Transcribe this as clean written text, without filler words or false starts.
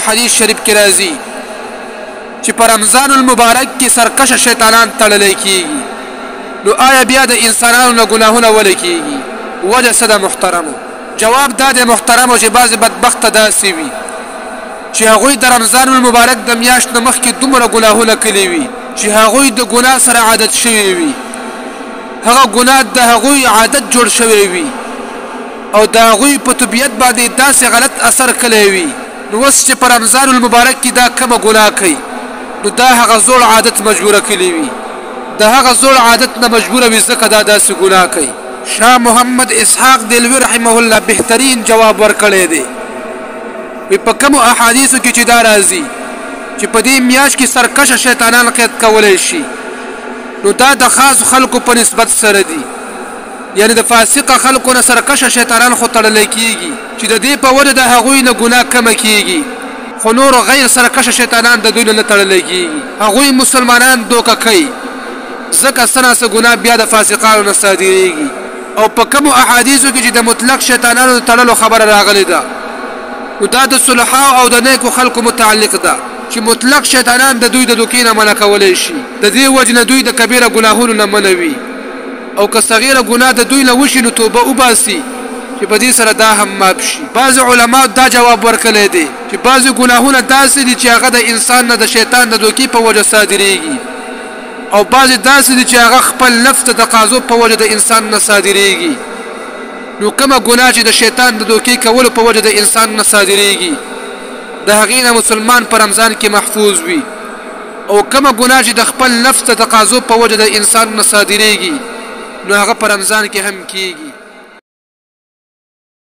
حدیث شریف کې راځي چې په رمضان المبارک کې سرکشه شیطانان تړلی کیږي، نو آیا بیا د انسانانو نه ګناهونه ولې کیږي؟ وجه څه ده محترمو؟ جواب دا دی محترمو چې بعضې بدبخته داسې وي چې هغوی د رمضان المبارک د میاشت نه مخکې دومره ګناهونه کړي وي چې هغوی د ګناه سره عادت شوي وي، هغه ګناه د هغوی عادت جوړ شوی وي او د هغوی په طبیعت باندې داسې غلط اثر کړی وي. نو اوس چې په رمضان المبارک کې دا کومه ګناه کوي نو دا هغه زوړ عادت مجبوره کړی وي، د هغه زوړ عادت نه مجبوره وي، ځکه دا داسې ګناه کوي. شاه محمد اسحاق دلوي رحمه الله بهترین جواب ورکړی دی. وی په کومو احادیثو کې چې دا راځي چې په دې میاشت کې سرکشه شیطانان قید کولی شي، نو دا د خاصو خلکو په نسبت سره دي، یعنی د فاسقه خلکو نه سرکشه شیطانان خو تړلی کیږي چې د دې په وجه د هغوی نه ګناه کمه کیږي، خو نور غیر سرکشه شیطانان د دوی نه نه تړلی کیږي. هغوی مسلمانان دوکه کوي، ځکه څه ناڅه ګناه بیا د فاسقانو نه صادرېږي. او په کومو احادیثو کې چې د مطلق شیطانانو د تړلو خبره راغلې ده، نو دا د صلحاو او د نیکو خلکو متعلق ده چې مطلق شیطانان د دوی د دوکې نه منع کولی شي، د دې وجې نه دوی د کبیره ګناهونو نه منع وي، او که صغیره ګناه د دوی نه وشي نو توبه وباسي چې په دې سره دا هم معاف شي. بعضې علماو دا جواب ورکړی دی چې بعضې ګناهونه داسې دي چې هغه د انسان نه د شیطان د دوکې په وجه صادرېږي، او بعضې داسې دي چې هغه خپل نفس د تقاضو په وجه د انسان نه صادرېږي. نو کومه ګناه چې د شیطان د دوکې کولو په وجه د انسان نه صادرېږي د هغې نه مسلمان په رمضان کې محفوظ وي، او کومه ګناه چې د خپل نفس د تقاضو په وجه د انسان نه صادرېږي نو هغه په رمضان کې هم کیږي.